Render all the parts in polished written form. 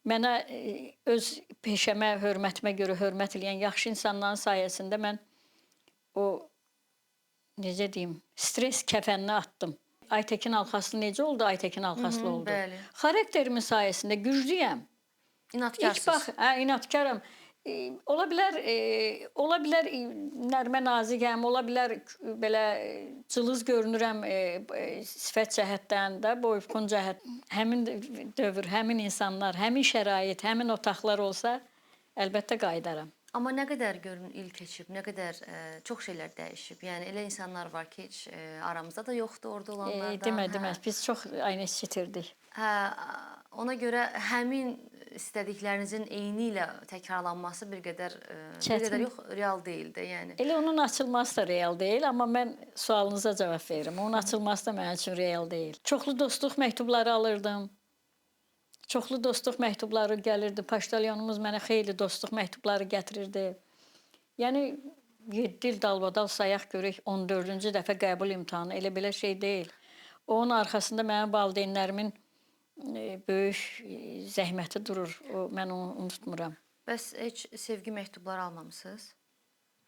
Mənə öz peşəmə, hörmətimə görə hörmət eləyən yaxşı insanların sayəsində mən o necə deyim, stres kəfənini atdım. Aytəkin Alxaslı necə oldu? Aytəkin Alxaslı oldu. Bəli. Xarakterimin sayəsində güclüyəm. İnadkarsınız. İlk bax, hə, inadkaram. Ola bilər, ola bilər nərmə nazikəm, ola bilər belə cılız görünürəm sifət cəhətdən də, boy pxun cəhət. Həmin dövr, həmin insanlar, həmin şərait, həmin otaqlar olsa, əlbəttə qayıdaram. Amma nə qədər görün il keçib, nə qədər çox şeylər dəyişib. Yəni elə insanlar var ki, heç aramızda da yoxdur orada olanlardan. Demə, demə, biz çox aynı itirdik. Hə, ona görə həmin istədiklərinizin eyni ilə təkrarlanması bir qədər bir qədər yox, real deyil də, yəni. Elə onun açılması da real deyil, amma mən sualınıza cavab verirəm. Onun açılması da mənim üçün real deyil. Çoxlu dostluq məktubları alırdım. Çoxlu dostluq məktubları gəlirdi. Poçtalyonumuz mənə xeyli dostluq məktubları gətirirdi. Yəni 7 il dalbadal sayaq görək 14-cü dəfə qəbul imtahanı elə belə şey deyil. Onun arxasında mənim valideynlərimin böyük zəhməti durur. O, mən onu unutmuram. Bəs heç sevgi məktubları almamısınız?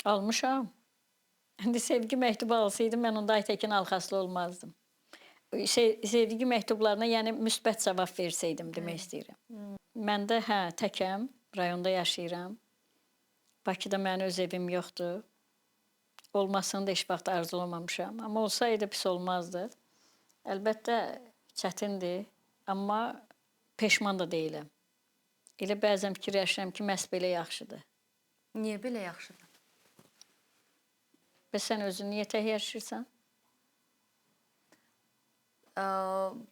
Almışam. İndi sevgi məktubu alsaydım mən onda Aytəkin Alxaslı olmazdım. Sevgi məktublarına, yəni müsbət cavab versəydim demək istəyirəm. Mən də hə, təkəm, rayonda yaşayıram. Bakıda mənim öz evim yoxdur. Olmasını da heç vaxt arzulamamışam. Amma olsaydı pis olmazdı. Əlbəttə çətindir, amma peşman da deyiləm. Elə bəzən fikirləşirəm ki, məhz belə yaxşıdır. Niyə belə yaxşıdır? Bəs sən özün niyə tək yaşayırsan?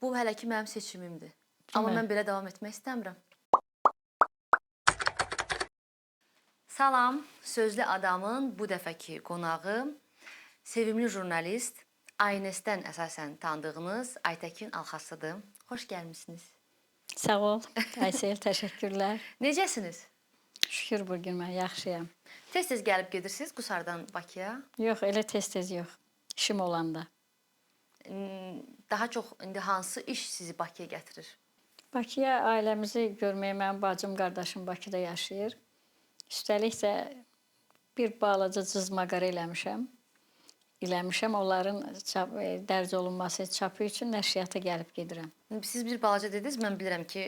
Bu hələ ki mənim seçimimdir. Amma mən belə davam etmək istəmirəm. Salam, Sözlü Adamın bu dəfəki qonağı sevimli jurnalist, ANS-dən əsasən tanıdığınız Aytəkin Alxaslıdır. Xoş gəlmisiniz. Sağ ol, Aysel, təşəkkürlər. Necəsiniz? Şükür bu gün mən yaxşıyam. Tez-tez gəlib gedirsiniz Qusardan Bakıya? Yox, elə tez-tez yox. İşim olanda. Daha çox indi hansı iş sizi Bakıya gətirir? Bakıya ailəmizi görməyə mənim bacım, qardaşım Bakıda yaşayır. Üstəlik də bir balaca cızmaqara eləmişəm. Onların dərc olunması, çapı üçün nəşriyyata gəlib gedirəm. Siz bir balaca dediniz, mən bilirəm ki,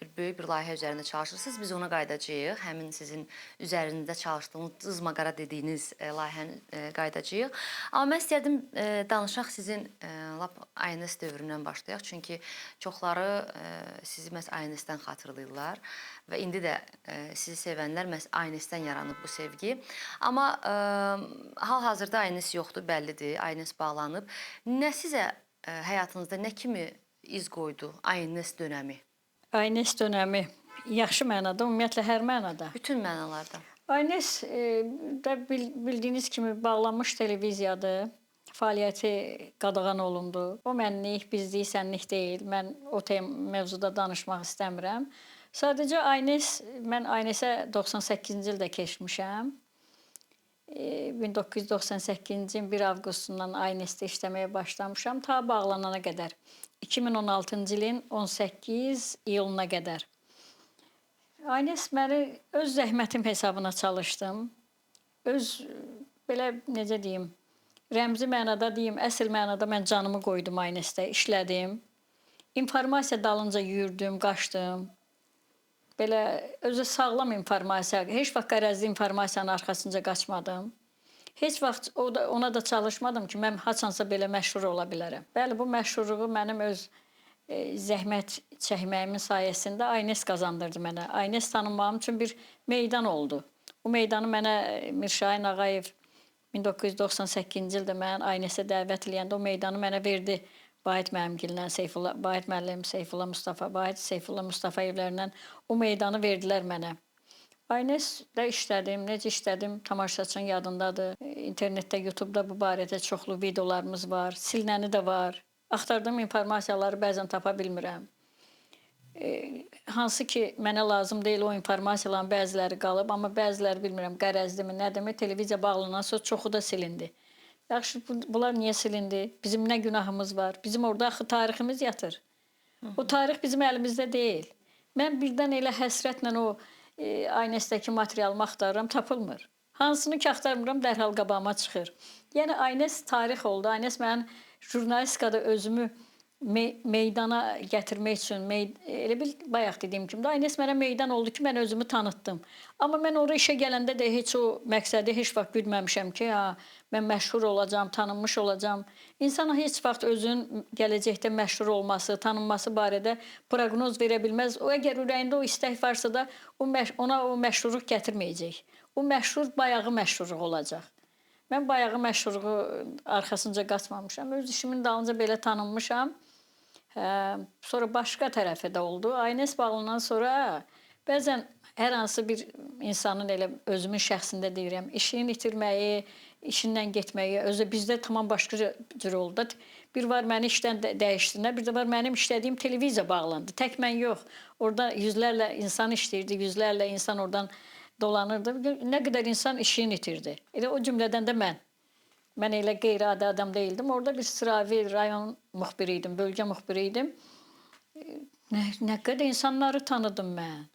bir böyük bir layihə üzərində çalışırsınız. Biz ona qayıdacağıq. Həmin sizin üzərində çalışdığınız cızmaqara dediyiniz layihəni qayıdacağıq. Amma mən istərdim danışaq sizin lap ANS dövründən başlayaq. Çünki çoxları sizi məhz ANS-dən xatırlayırlar və indi də sizi sevənlər məhz ANS-dən yaranıb bu sevgi. Amma hal-hazırda ANS yoxdur, bəllidir. ANS bağlanıb. Nə sizə həyatınızda nə kimi iz qoydu ANS dönəmi? ANS dönəmi yaxşı mənada, ümumiyyətlə hər mənada. Bütün mənalarda. ANS də bildiyiniz kimi bağlanmış televiziyadır. Fəaliyyəti qadağan olundu. O mənlik, bizlik, sənlik deyil. Mən o mövzuda danışmaq istəmirəm. Sadəcə ANS, mən ANS-ə 98-ci ildə keçmişəm. 1998-ci ilin 1 avqustundan ANS-də işləməyə başlamışam ta bağlanana qədər. 2016-cı ilin 18 iyuluna qədər. ANS məni öz zəhmətim hesabına çalışdım. Öz belə necə deyim, rəmzi mənada deyim, əsl mənada mən canımı qoydum ANS-də, işlədim. İnformasiya dalınca yüyürdüm, qaçdım. Belə özü sağlam informasiya, heç vaxt qərəzli informasiyanın arxasınca qaçmadım. Heç vaxt ona da çalışmadım ki, mən haçansa belə məşhur ola bilərəm. Bəli, bu məşhurluğu mənim öz zəhmət çəkməyimin sayəsində ANS qazandırdı mənə. ANS tanınmağım üçün bir meydan oldu. O meydanı mənə Mirşahin Ağayev 1998-ci ildə məni ANS-ə dəvət eləyəndə o meydanı mənə verdi. Vahid müəllimgillə, Vahid müəllim, Seyfullah Mustafa, Vahid Seyfullah Mustafayevlərlə o meydanı verdilər mənə. ANS-də işlədim, necə işlədim, tamaşaçının yadındadır. İnternetdə, YouTube-da bu barədə çoxlu videolarımız var, silinəni də var. Axtardığım informasiyaları bəzən tapa bilmirəm. Hansı ki, mənə lazım deyil o informasiyaların bəziləri qalıb, amma bəziləri bilmirəm, qərəzlimi, nədimi, televiziya bağlanan sonra çoxu da silindi. Yaxşı, bunlar niyə silindi? Bizim nə günahımız var? Bizim orada axı tariximiz yatır. O tarix bizim əlimizdə deyil. Mən birdən elə həsrətlə o Aynesdəki materialımı axtarıram, tapılmır. Hansını ki axtarmıram, dərhal qabağıma çıxır. Yəni Aynes tarix oldu. Aynes mənim jurnalistikada özümü meydana gətirmək üçün, elə bil bayaq dediyim kimi də Aynes mənə meydan oldu ki, mən özümü tanıtdım. Amma mən ora işə gələndə də heç o məqsədi heç vaxt güdməmişəm ki, ha, mən məşhur olacağam, tanınmış olacağam. İnsan heç vaxt özünün gələcəkdə məşhur olması, tanınması barədə proqnoz verə bilməz. O əgər ürəyində o istək varsa da ona o məşhurluq gətirməyəcək. O məşhur bayağı məşhurluq olacaq. Mən bayağı məşhurluğu arxasınca qaçmamışam. Öz işimin dalınca belə tanınmışam. Sonra başqa tərəfi də oldu. Aynes bağlandan sonra bəzən hər hansı bir insanın elə özümün şəxsində deyirəm, işini itirməyi, işindən getməyi, özü bizdə tamam başqa cür oldu. Bir var məni işdən dəyişdilər, bir də var mənim işlədiyim televiziya bağlandı. Tək mən yox. Orada yüzlərlə insan işləyirdi, yüzlərlə insan oradan dolanırdı. Nə qədər insan işini itirdi. Elə o cümlədən də mən. Mən elə qeyri-adi adam deyildim. Orada bir sıravi rayon müxbiri idim, bölgə müxbiri idim. Nə qədər insanları tanıdım mən.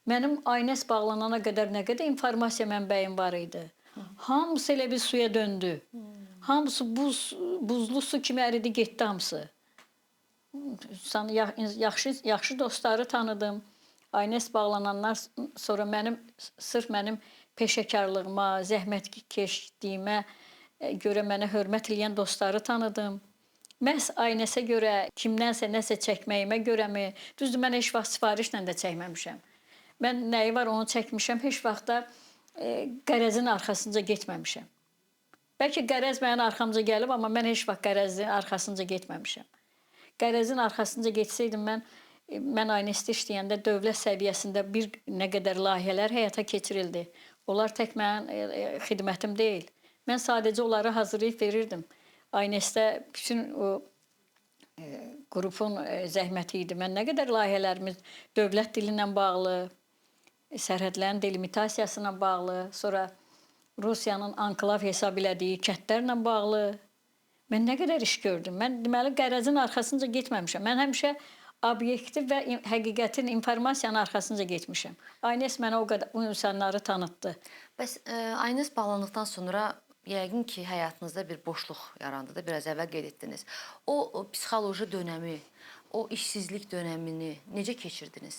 Mənim Aynes bağlanana qədər nə qədər informasiya mənbəyim var idi. Hamısı elə bir suya döndü. Hamısı buzlu su kimi əridi getdi hamısı. Yaxşı dostları tanıdım. Aynes bağlanandan sonra sırf mənim peşəkarlığıma, zəhmət keçdiyimə görə mənə hörmət eləyən dostları tanıdım. Məhz Aynesə görə kimdənsə nəsə çəkməyimə görəmi? Düzdür, mən heç vaxt sifarişlə də çəkməmişəm. Mən nəyi var onu çəkmişəm, heç vaxt da qərəzin arxasınca getməmişəm. Bəlkə qərəz mənim arxamca gəlib, amma mən heç vaxt qərəzin arxasınca getməmişəm. Qərəzin arxasınca getsəydim mən Aynesdə işləyəndə dövlət səviyyəsində bir nə qədər layihələr həyata keçirildi. Onlar tək mənim xidmətim deyil. Mən sadəcə onları hazırlayıb verirdim. Aynesdə bütün o qrupun zəhməti idi. Mən nə qədər layihələrimiz dövlət dili ilə bağlı, sərhədlərin delimitasiyası ilə bağlı, sonra Rusiyanın anklav hesab elədiyi kəndlərlə bağlı. Mən nə qədər iş gördüm. Mən deməli qərəzin arxasınca getməmişəm. Mən həmişə obyektiv və həqiqətin, informasiyanın arxasınca getmişəm. Aynes mənə o qədər o insanları tanıtdı. Bəs Aynes bağlandıqdan sonra yəqin ki, həyatınızda bir boşluq yarandı da, biraz əvvəl qeyd etdiniz. O psixoloji dönəmi, o işsizlik dönəmini necə keçirdiniz?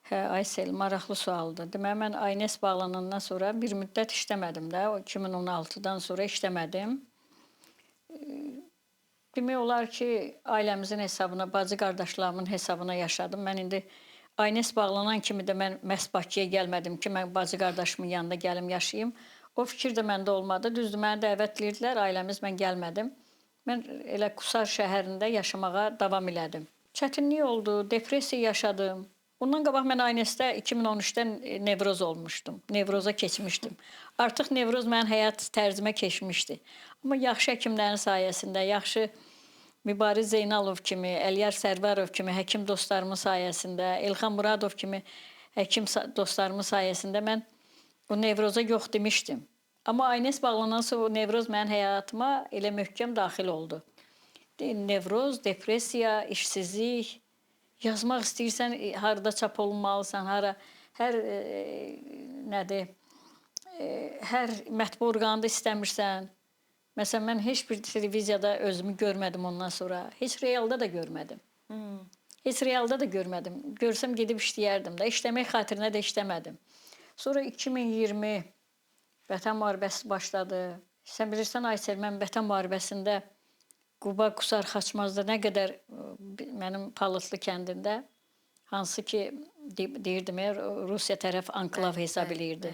Hə, Aysel, maraqlı sualdır. Deməli, mən Aynes bağlanandan sonra bir müddət işləmədim də. O 2016-dan sonra işləmədim. Demək olar ki, ailəmizin hesabına, bacı qardaşlarımın hesabına yaşadım. Mən indi Aynes bağlanan kimi də mən məhz Bakıya gəlmədim ki, mən bacı qardaşımın yanında gəlim yaşayım. O fikir də məndə olmadı. Düzdür, məni dəvət edirdilər, ailəmiz, mən gəlmədim. Mən elə Qusar şəhərində yaşamağa davam elədim. Çətinlik oldu, depressiya yaşadım. Bundan qabaq mən Aynesdə 2013-dən nevroz olmuşdum. Nevroza keçmişdim. Artıq nevroz mənim həyat tərzimə keçmişdi. Amma yaxşı həkimlərin sayəsində, yaxşı Mübariz Zeynalov kimi, Əliyar Sərvərov kimi həkim dostlarımın sayəsində, Elxan Muradov kimi həkim dostlarımın sayəsində mən o nevroza yox demişdim. Amma Aynes bağlanan sonra o nevroz mənim həyatıma elə möhkəm daxil oldu. Nevroz, depressiya, işsizlik, yazmaq istəyirsən, harada çap olunmalısan, hara, hər nədir, hər mətbu orqanında istəmirsən. Məsələn, mən heç bir televiziyada özümü görmədim ondan sonra. Heç realda da görmədim. Heç realda da görmədim. Görsəm gedib işləyərdim də. İşləmək xatirinə də işləmədim. Sonra 2020 Vətən müharibəsi başladı. Sən bilirsən Aysel, mən Vətən müharibəsində Quba, Qusar, Xaçmazda nə qədər mənim Palıtlı kəndində, hansı ki deyirdim, Rusiya tərəf anklav hesab eləyirdi.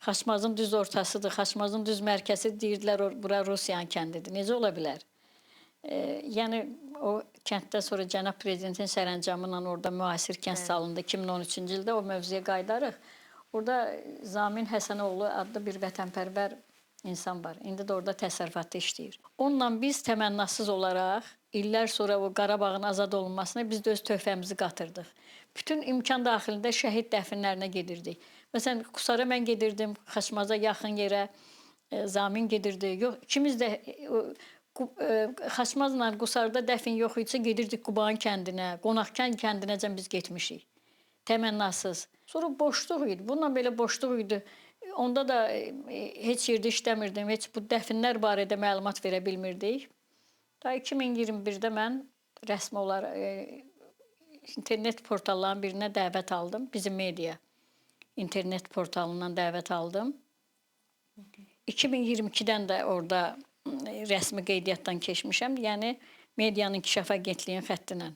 Xaçmazın düz ortasıdır, Xaçmazın düz mərkəzi deyirdilər, bura Rusiyanın kəndidir. Necə ola bilər? Yəni o kənddə sonra cənab prezidentin sərəncamı ilə orada müasir kənd salındı. 2013-cü ildə o mövzuya qayıdarıq. Orada Zamin Həsənoğlu adlı bir vətənpərvər insan var. İndi də orada təsərrüfatda işləyir. Onunla biz təmənnasız olaraq illər sonra o Qarabağın azad olunmasına biz də öz töhfəmizi qatırdıq. Bütün imkan daxilində şəhid dəfinlərinə gedirdik. Məsələn, Qusara mən gedirdim, Xaçmaza yaxın yerə Zamin gedirdi. Yox, ikimiz də Xaçmazla Qusarda dəfin yox idisə gedirdik Qubanın kəndinə, Qonaqkənd kəndinəcən biz getmişik. Təmənnasız. Sonra boşluq idi. Bununla belə boşluq idi. Onda da heç yerdə işləmirdim. Heç bu dəfinlər barədə məlumat verə bilmirdik. Da 2021-də mən rəsmi olaraq internet portallarının birinə dəvət aldım. Bizim media internet portalından dəvət aldım. 2022-dən də orada rəsmi qeydiyyatdan keçmişəm. Yəni medianın inkişaf agentliyinin xətti ilə.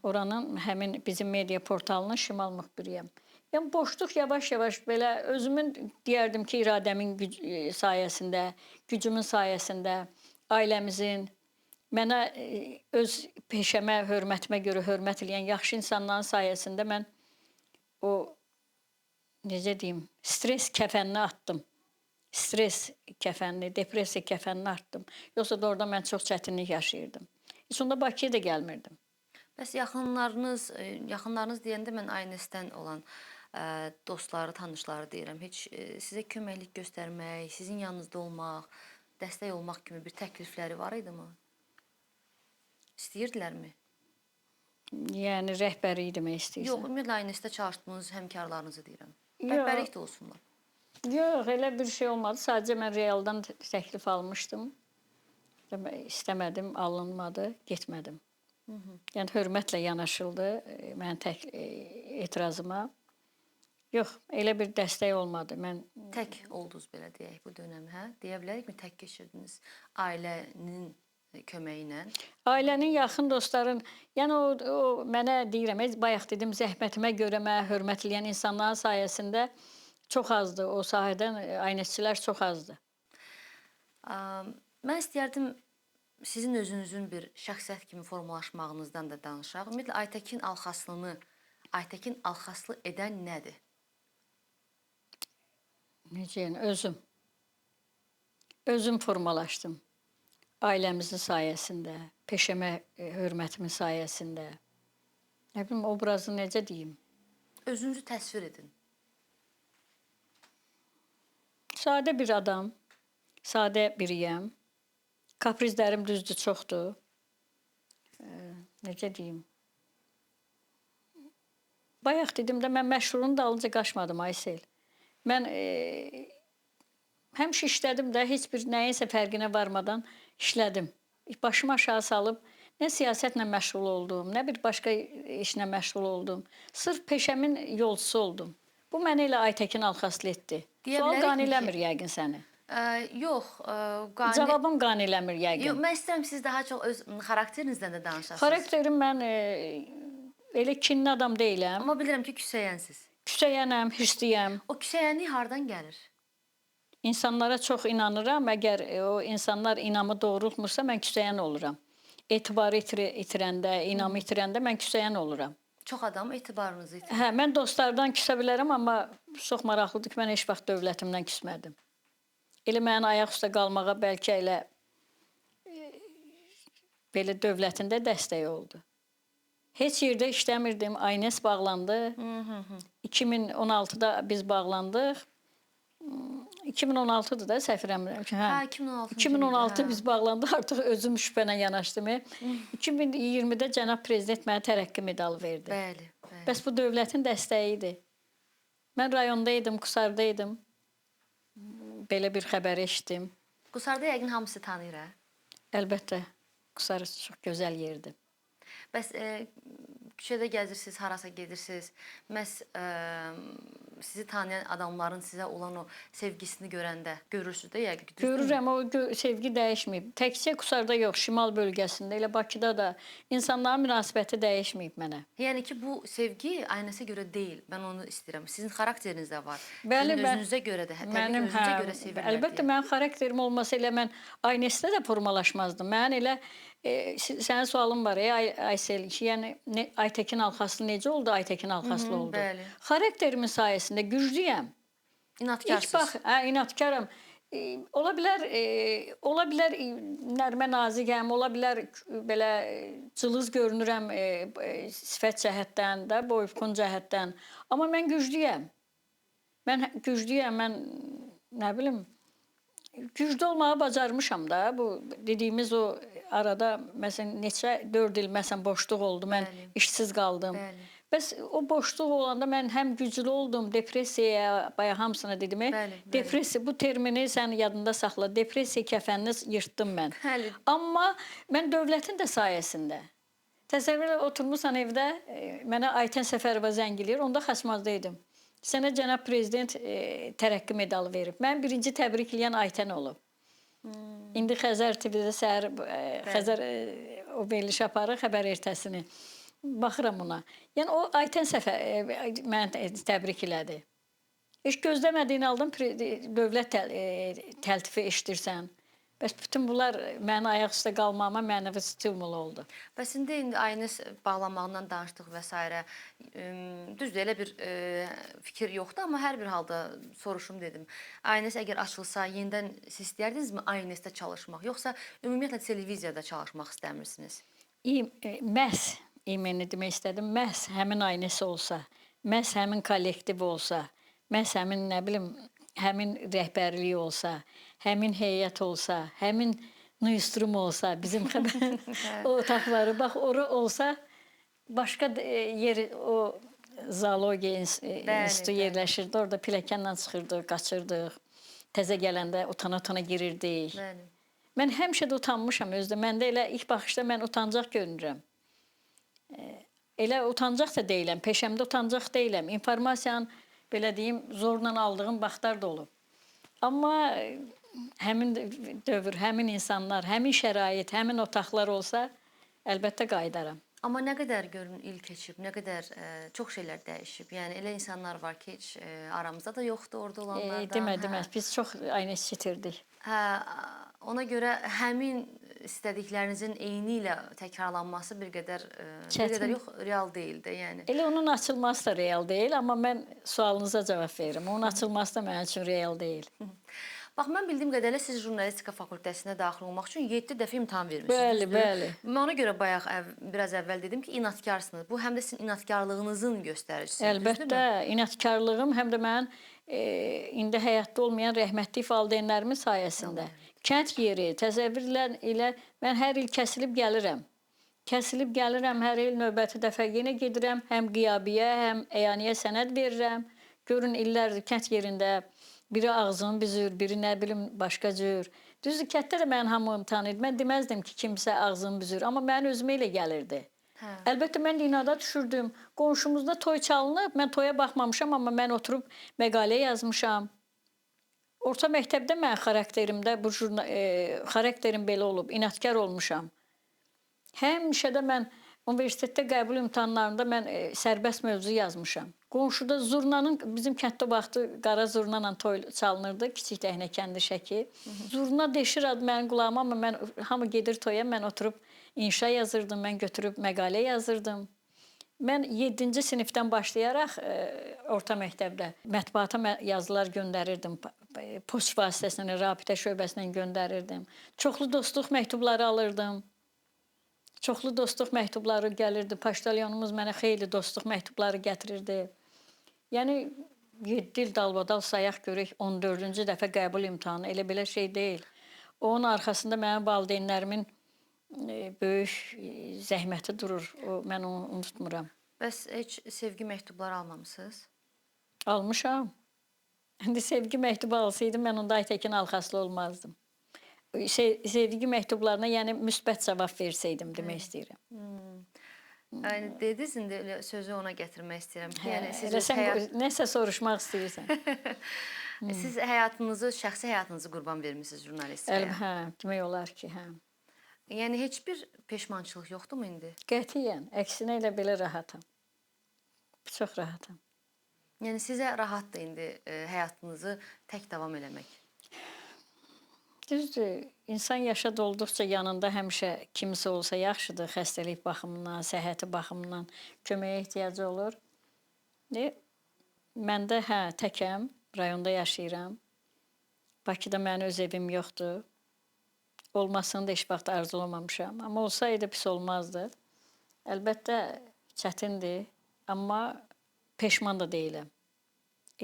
Oranın həmin bizim media portalının şimal müxbiriyəm. Yəni boşluq yavaş-yavaş belə özümün deyərdim ki, iradəmin sayəsində, gücümün sayəsində, ailəmizin mənə öz peşəmə, hörmətimə görə hörmət eləyən yaxşı insanların sayəsində mən o necə deyim, stres kəfənini atdım. Stres kəfənini, depressiya kəfənini atdım. Yoxsa da orada mən çox çətinlik yaşayırdım. Heç onda Bakıya da gəlmirdim. Bəs yaxınlarınız, yaxınlarınız deyəndə mən ANS-dən olan dostları, tanışları deyirəm. Heç sizə köməklik göstərmək, sizin yanınızda olmaq, dəstək olmaq kimi bir təklifləri var idimi? İstəyirdilərmi? Yəni rəhbərlik demək istəyirsən? Yox, ümumiyyətlə ANS-də çalışdığınız həmkarlarınızı deyirəm. Rəhbərlik də olsunlar. Yox, elə bir şey olmadı. Sadəcə mən Realdan təklif almışdım. İstəmədim, alınmadı, getmədim. Yəni hörmətlə yanaşıldı mənim etirazıma. Yox, elə bir dəstək olmadı. Mən tək oldunuz belə deyək bu dönəm, hə? Deyə bilərikmi tək keçirdiniz ailənin köməyi ilə? Ailənin, yaxın dostların, yəni o mənə deyirəm, bayaq dedim, zəhmətimə görə mənə hörmət eləyən insanların sayəsində çox azdır. O sahədən aynəçilər çox azdır. Mən istəyərdim sizin özünüzün bir şəxsiyyət kimi formalaşmağınızdan da danışaq. Ümumiyyətlə Aytəkin Alxaslını Aytəkin Alxaslı edən nədir? Necə yəni? Özüm. Özüm formalaşdım. Ailəmizin sayəsində, peşəmə hörmətimin sayəsində. Nə bilim, obrazı necə deyim? Özünüzü təsvir edin. Sadə bir adam, sadə biriyəm. Kaprizlərim düzdür, çoxdur. Necə deyim? Bayaq dedim də, mən məşhurun dalınca qaçmadım Aysel. Mən həmişə işlədim də, heç bir nəyinsə fərqinə varmadan işlədim. Başımı aşağı salıb nə siyasətlə məşğul oldum, nə bir başqa işlə məşğul oldum. Sırf peşəmin yolçusu oldum. Bu mənə elə Aytəkin Alxaslı etdi. Sual qane eləmir yəqin səni. Yox, Cavabım qane eləmir yəqin. Yox, mən istəyirəm siz daha çox öz xarakterinizdən də danışasınız. Xarakterim mən elə kinli adam deyiləm. Amma bilirəm ki, küsəyənsiz. Küsəyənəm, hirsliyəm. O küsəyənlik hardan gəlir? İnsanlara çox inanıram. Əgər o insanlar inamı doğrultmursa, mən küsəyən oluram. Etibarı itirəndə, inamı itirəndə mən küsəyən oluram. Çox adam etibarınızı itirir. Hə, mən dostlardan küsə bilərəm, amma çox maraqlıdır ki, mən heç vaxt dövlətimdən küsmədim. Elə mənim ayaq üstə qalmağa bəlkə elə belə dövlətində dəstəyi oldu. Heç yerdə işləmirdim. ANS bağlandı. 2016-da biz bağlandıq. 2016-dır da səhv eləmirəm. Hə, 2016. 2016 biz bağlandıq. Artıq özüm şübhənə yanaşdım. 2020-də cənab prezident mənə tərəqqi medalı verdi. Bəli, bəli. Bəs bu dövlətin dəstəyi idi. Mən rayonda idim, Qusarda idim. Belə bir xəbər eşitdim. Qusarda yəqin hamısı tanıyır, hə? Əlbəttə, Qusar çox gözəl yerdir. Bəs küçədə gəzirsiniz, harasa gedirsiniz, məhz sizi tanıyan adamların sizə olan o sevgisini görəndə görürsünüz də yəqin ki, düzdürmü? Görürəm, o sevgi dəyişməyib. Təkcə Qusarda yox, şimal bölgəsində, elə Bakıda da insanların münasibəti dəyişməyib mənə. Yəni ki, bu sevgi aynəsə görə deyil. Mən onu istəyirəm. Sizin xarakterinizdə var. Bəli, Sizin özünüzə görə də, təbii ki, özünüzə görə sevirlər. Əlbəttə, mənim xarakterim olmasa elə mən aynəsdə də formalaşmazdım. Mən elə sənin sualın var, Aysel, ki, yəni Aytəkin Alxaslı necə oldu? Aytəkin Alxaslı oldu. Bəli. Xarakterimin sayəsində güclüyəm. İnatkarsınız. İlk bax, inatkaram. Ola bilər, nərmə nazikəm, ola bilər belə cılız görünürəm sifət cəhətdən də, boy-buxun cəhətdən. Amma mən güclüyəm. Mən güclüyəm, mən nə bilim, güclü olmağı bacarmışam da. Bu dediyimiz o arada məsələn neçə 4 il məsələn boşluq oldu. Mən Bəli. işsiz qaldım. Bəli. Bəs o boşluq olanda mən həm güclü oldum, depressiyaya, bayaq hamısına dedim. Bəli, bəli. Depressiya, bu termini sən yadında saxla. Depressiya kəfənini yırtdım mən. Bəli. Amma mən dövlətin də sayəsində. Təsəvvür elə, oturmusan evdə, mənə Aytən Səfərova zəng eləyir, onda Xaçmazda idim. Sənə cənab prezident tərəqqi medalı verib. Mən birinci təbrik eləyən Aytən olub. İndi Xəzər TV-də səhər Xəzər o veriliş aparır xəbər ertəsini. Baxıram ona. Yəni o Aytən Səfər məni təbrik elədi. Heç gözləmədiyin haldan dövlət təltifi eşidirsən. Bəs bütün bunlar mənim ayaq üstə qalmağıma mənəvi stimul oldu. Bəs indi Aynes bağlanmağından danışdıq və sairə. Düzdür, elə bir fikir yoxdur, amma hər bir halda soruşum dedim. Aynes əgər açılsa, yenidən siz istəyərdinizmi Aynesdə çalışmaq, yoxsa ümumiyyətlə televiziyada çalışmaq istəmirsiniz? Məhz imeni demək istədim. Məhz həmin Aynes olsa, məhz həmin kollektiv olsa, məhz həmin, nə bilim, həmin rəhbərlik olsa, həmin heyət olsa, həmin newsroom olsa, bizim xəbər o otaqları, bax, ora olsa, başqa yer, o zoologiya institutu yerləşirdi. Orada pilləkənlə çıxırdıq, qaçırdıq. Təzə gələndə utana-utana girirdik. Bəli. Mən həmişə də utanmışam özdə. Məndə elə ilk baxışda mən utancaq görünürəm. Elə utancaq da deyiləm, peşəmdə utancaq deyiləm. İnformasiyanın, belə deyim, zorla aldığım vaxtlar da olub. Amma həmin dövr, həmin insanlar, həmin şərait, həmin otaqlar olsa, əlbəttə qayıdaram. Amma nə qədər görün il keçib, nə qədər çox şeylər dəyişib. Yəni elə insanlar var ki, heç aramızda da yoxdur orada olanlardan. Demə, biz çox Aynes itirdik. Hə, ona görə həmin istədiklərinizin eyni ilə təkrarlanması bir qədər bir qədər yox, real deyil də, yəni. Elə onun açılması da real deyil, amma mən sualınıza cavab verirəm. Onun açılması da mənim üçün real deyil. Bax, mən bildiyim qədərilə siz jurnalistika fakültəsinə daxil olmaq üçün 7 dəfə imtahan vermişsiniz. Bəli, bəli. Mən ona görə bayaq biraz əvvəl dedim ki, inatkarsınız. Bu həm də sizin inatkarlığınızın göstəricisidir. Əlbəttə, inatkarlığım həm də mənim indi həyatda olmayan rəhmətli valideynlərimin sayəsində. Kənd yeri, təsəvvürlər ilə mən hər il kəsilib gəlirəm. Kəsilib gəlirəm, hər il növbəti dəfə yenə gedirəm. Həm qiyabiyə, həm əyaniyə sənəd verirəm. Görün, illərdir kənd yerində biri ağzını büzür, biri nə bilim başqa cür. Düzdür, kənddə də mən hamı tanıyırdım. Mən deməzdim ki, kimsə ağzını büzür, amma mənim özümə elə gəlirdi. Hə. Əlbəttə, mən də inada düşürdüm. Qonşumuzda toy çalınıb, mən toya baxmamışam, amma mən oturub məqalə yazmışam. Orta məktəbdə mən xarakterimdə bu xarakterim belə olub, inadkar olmuşam. Həmişə də mən universitetdə qəbul imtahanlarında mən sərbəst mövzu yazmışam. Qonşuda zurnanın, bizim kənddə vaxtı qara zurna ilə toy çalınırdı, kiçik dəhnə kəndi Şəki. Zurna deşir adı mənim qulağıma, amma mən, hamı gedir toya, mən oturub inşa yazırdım, mən götürüb məqalə yazırdım. Mən 7-ci sinifdən başlayaraq orta məktəbdə mətbuata yazılar göndərirdim, poçt vasitəsilə, rabitə şöbəsindən göndərirdim. Çoxlu dostluq məktubları alırdım. Çoxlu dostluq məktubları gəlirdi. Poçtalyonumuz mənə xeyli dostluq məktubları gətirirdi. Yəni 7 il dalbadal sayaq görək 14-cü dəfə qəbul imtahanı elə belə şey deyil. Onun arxasında mənim valideynlərimin böyük zəhməti durur. Mən onu unutmuram. Bəs heç sevgi məktubları almamısınız? Almışam. İndi sevgi məktubu alsaydım, mən onda Aytəkin Alxaslı olmazdım. Sevgi məktublarına, yəni müsbət cavab versəydim demək istəyirəm. Yəni dediniz, indi elə sözü ona gətirmək istəyirəm ki, yəni siz elə sən nəsə soruşmaq istəyirsən. Siz həyatınızı, şəxsi həyatınızı qurban vermisiniz jurnalistikaya. Hə, demək olar ki, hə. Yəni heç bir peşmançılıq yoxdurmu indi? Qətiyyən, əksinə elə belə rahatam. Çox rahatam. Yəni sizə rahatdır indi həyatınızı tək davam eləmək. Düzdür, insan yaşa dolduqca yanında həmişə kimsə olsa yaxşıdır, xəstəlik baxımından, səhhəti baxımından köməyə ehtiyacı olur. Mən də hə, təkəm, rayonda yaşayıram. Bakıda mənim öz evim yoxdur. Olmasını da heç vaxt arzulamamışam. Amma olsaydı pis olmazdı. Əlbəttə çətindir, amma peşman da deyiləm.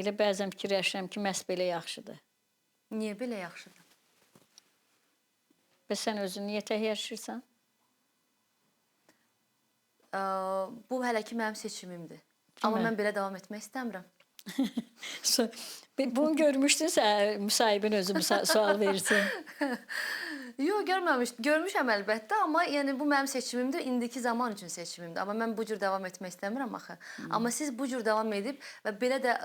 Elə bəzən fikirləşirəm ki, məhz belə yaxşıdır. Niyə belə yaxşıdır? Bəs sən özün niyə tək yaşayırsan? Bu hələ ki mənim seçimimdir. Amma mən belə davam etmək istəmirəm. Bunu görmüşdünsə, müsahibin özü sual versin. Yox, görməmiş, görmüşəm əlbəttə, amma yəni bu mənim seçimimdir, indiki zaman üçün seçimimdir. Amma mən bu cür davam etmək istəmirəm axı. Amma siz bu cür davam edib və belə də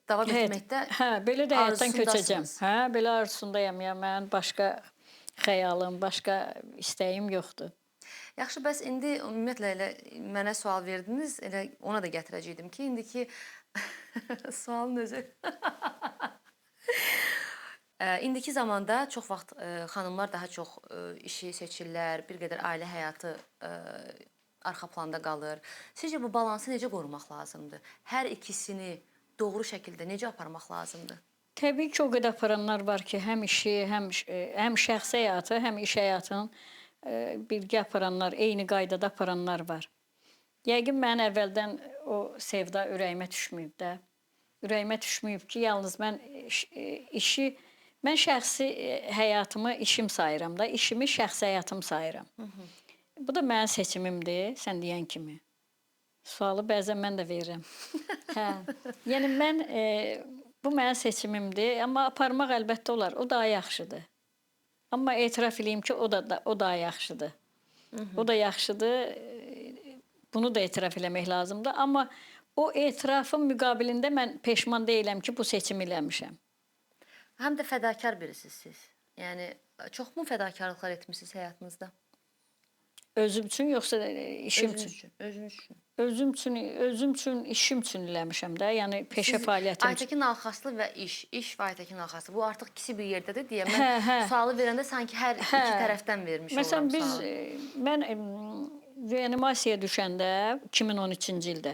davam etməkdə hə, belə də həyatdan köçəcəm. arzusundasınız. Hə, belə arzusundayam ya, mənim başqa xəyalım, başqa istəyim yoxdur. Yaxşı, bəs indi ümumiyyətlə elə mənə sual verdiniz, elə ona da gətirəcəydim ki, indiki sualın özü. İndiki zamanda çox vaxt xanımlar daha çox işi seçirlər, bir qədər ailə həyatı arxa planda qalır. Sizcə bu balansı necə qorumaq lazımdır? Hər ikisini doğru şəkildə necə aparmaq lazımdır? Təbii ki, o qədər aparanlar var ki, həm işi, həm şəxsi həyatı, həm iş həyatını birgə aparanlar, eyni qaydada aparanlar var. Yəqin mən əvvəldən o sevda ürəyimə düşməyib də. Ürəyimə düşməyib ki, yalnız mən işi, mən şəxsi həyatımı işim sayıram da, işimi şəxsi həyatım sayıram. Bu da mənim seçimimdir, sən deyən kimi. Sualı bəzən mən də verirəm. Hə. Yəni mən bu mənim seçimimdir, amma aparmaq əlbəttə olar. O daha yaxşıdır. Amma etiraf eləyim ki, o da o daha yaxşıdır. O da yaxşıdır. Bunu da etiraf eləmək lazımdır. Amma o etirafın müqabilində mən peşman deyiləm ki, bu seçimi eləmişəm. Həm də fədakar birisiniz siz. Yəni çoxmu fədakarlıqlar etmisiniz həyatınızda? Özüm üçün yoxsa işim üçün? Özünüz üçün. Özüm üçün, işim üçün eləmişəm də. Yəni peşə fəaliyyətim üçün. Aytəkin Alxaslı və iş, iş və Aytəkin Alxaslı. Bu artıq ikisi bir yerdədir deyə mən sualı verəndə sanki hər iki tərəfdən vermiş Məsələn, oluram biz sualı. Mən reanimasiyaya düşəndə 2013-cü ildə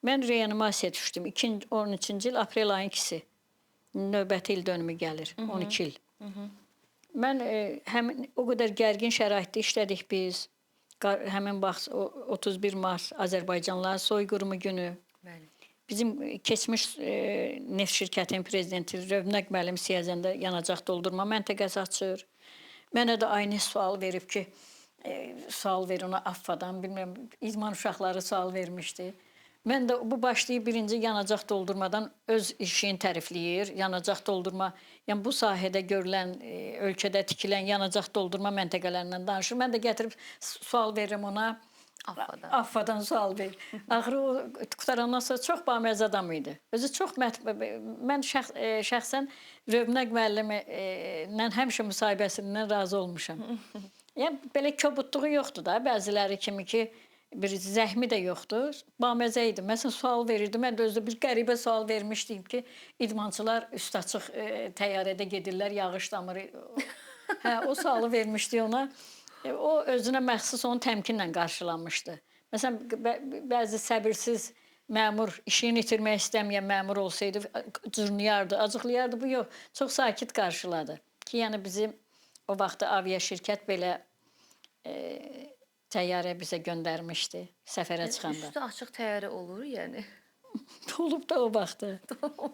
mən reanimasiyaya düşdüm. 2013-cü il aprel ayın 2-si. Növbəti il dönümü gəlir. 12 il. Mən həmin o qədər gərgin şəraitdə işlədik biz. Həmin vaxt 31 mart Azərbaycanlıların soyqırımı günü. Bəli. Bizim keçmiş neft şirkətinin prezidenti Rövnəq müəllim Siyəzəndə yanacaq doldurma məntəqəsi açır. Mənə də aynı sual verib ki, sual ver ona AFFA-dan, bilmirəm, idman uşaqları sual vermişdi. Mən də bu başlayıb birinci yanacaq doldurmadan öz işini tərifləyir. Yanacaq doldurma, yəni bu sahədə görülən, ölkədə tikilən yanacaq doldurma məntəqələrindən danışır. Mən də gətirib sual verirəm ona. AFFA-dan. AFFA-dan sual ver. Axırı o qurtarandan sonra çox baməzə adam idi. Özü çox mən şəxsən Rövnəq müəllimlə həmişə müsahibəsindən razı olmuşam. Yəni belə kobudluğu yoxdur da, bəziləri kimi ki, bir zəhmi də yoxdur. Baməzə idi. Məsələn, sual verirdi. Mən də özü bir qəribə sual vermişdim ki, idmançılar üst açıq təyyarədə gedirlər, yağış damır. Hə, o sualı vermişdi ona. O özünə məxsus onu təmkinlə qarşılanmışdı. Məsələn, bəzi səbirsiz məmur, işini itirmək istəməyən məmur olsaydı, cırnıyardı, acıqlayardı. Bu yox, çox sakit qarşıladı. Ki, yəni bizim o vaxtı avia şirkət belə təyyarə bizə göndərmişdi səfərə çıxanda. Üstü açıq təyyarə olur yəni. Olub da o vaxtı.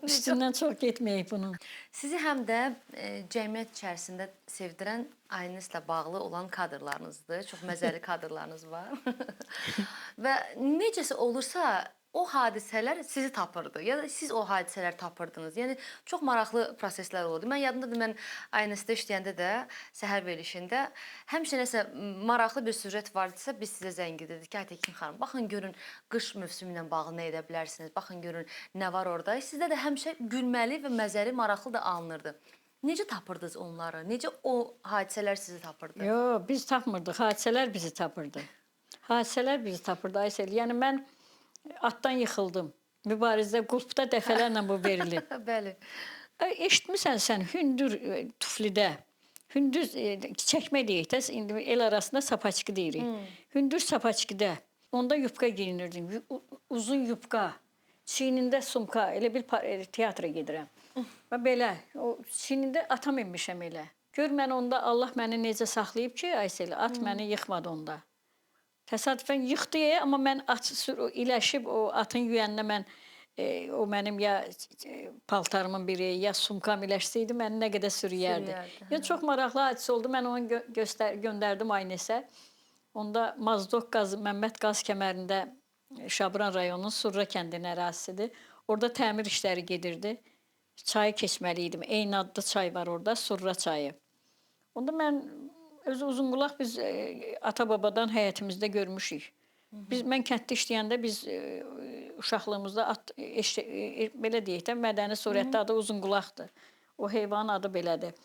Üstündən çox getməyək bunun. Sizi həm də cəmiyyət içərisində sevdirən ailenizlə bağlı olan kadrlarınızdır. Çox məzəli kadrlarınız var. Və necəsə olursa o hadisələr sizi tapırdı ya da siz o hadisələri tapırdınız. Yəni çox maraqlı proseslər olurdu. Mən yadımdadır, mən ANS-də işləyəndə də səhər verilişində həmişə nəsə maraqlı bir süjet vardısa biz sizə zəng edirdik ki, Aytəkin xanım, baxın görün qış mövsümü ilə bağlı nə edə bilərsiniz, baxın görün nə var orada. Sizdə də həmişə gülməli və məzəli, maraqlı da alınırdı. Necə tapırdınız onları? Necə o hadisələr sizi tapırdı? Yox, biz tapmırdıq. Hadisələr bizi tapırdı. Hadisələr bizi tapırdı Aysel. Yəni mən atdan yıxıldım. Mübarizdə, qulpda dəfələrlə bu verilib. Bəli. Eşitmisən sən hündür tuflidə, hündür çəkmə deyək də, indi el arasında sapaçkı deyirik. Hündür sapaçkıda, onda yubka geyinirdim. Uzun yubka, çiynində sumka, elə bir teatra gedirəm. Və belə, o çiynində ata minmişəm elə. Gör mən onda Allah məni necə saxlayıb ki, Aysel, at məni yıxmadı onda. Təsadüfən yıxdı, amma mən at iləşib o atın yüyəninə mən o mənim ya paltarımın biri, ya sumkam iləşsəydi məni nə qədər sürüyərdi. Sürüyərdi, Yəni çox maraqlı hadisə oldu. Mən onu göndərdim Aynesə. Onda Mazdok qaz, Məmməd qaz kəmərində Şabran rayonunun Surra kəndinin ərazisidir. Orada təmir işləri gedirdi. Çayı keçməli idim. Eyni adlı çay var orada, Surra çayı. Onda mən özü uzunqulaq biz ata-babadan həyətimizdə görmüşük. Biz mən kənddə işləyəndə biz uşaqlığımızda at belə deyək də mədəni surətdə adı uzunqulaqdır. O heyvanın adı belədir.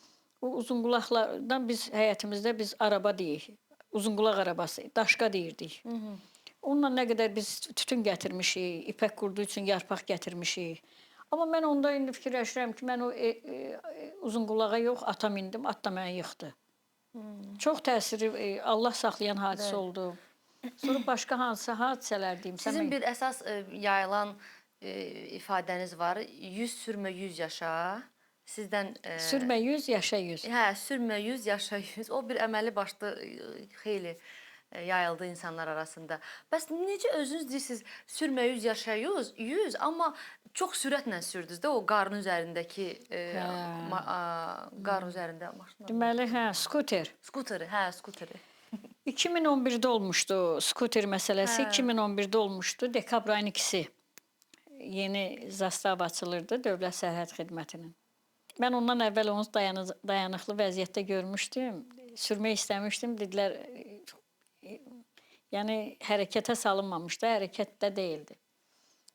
O uzunqulaqlardan biz həyətimizdə biz araba deyik. Uzunqulaq arabası, daşqa deyirdik. Onunla nə qədər biz tütün gətirmişik, ipək qurdu üçün yarpaq gətirmişik. Amma mən onda indi fikirləşirəm ki, mən o uzunqulağa yox, ata mindim, at da məni yıxdı. Çox təsiri Allah saxlayan hadisə oldu. Sonra başqa hansı hadisələr deyim? Sizin bir əsas yayılan ifadəniz var. 100 sürmə 100 yaşa. Sizdən Sürmə 100, yaşa 100. Hə, sürmə 100, yaşa 100. O bir əməli başlı xeyli yayıldı insanlar arasında. Bəs necə özünüz deyirsiniz, sürmə 100, yaşa 100, 100, amma çox sürətlə sürdünüz də o qarın üzərindəki qarın üzərində maşın. Deməli, hə, skuter. Skuteri, hə, skuteri. 2011-də olmuşdu skuter məsələsi. 2011-də olmuşdu. Dekabr ayının 2-si. Yeni zastava açılırdı Dövlət Sərhəd Xidmətinin. Mən ondan əvvəl onu dayanıqlı vəziyyətdə görmüşdüm. Sürmək istəmişdim. Dedilər, yəni hərəkətə salınmamışdı, hərəkətdə deyildi.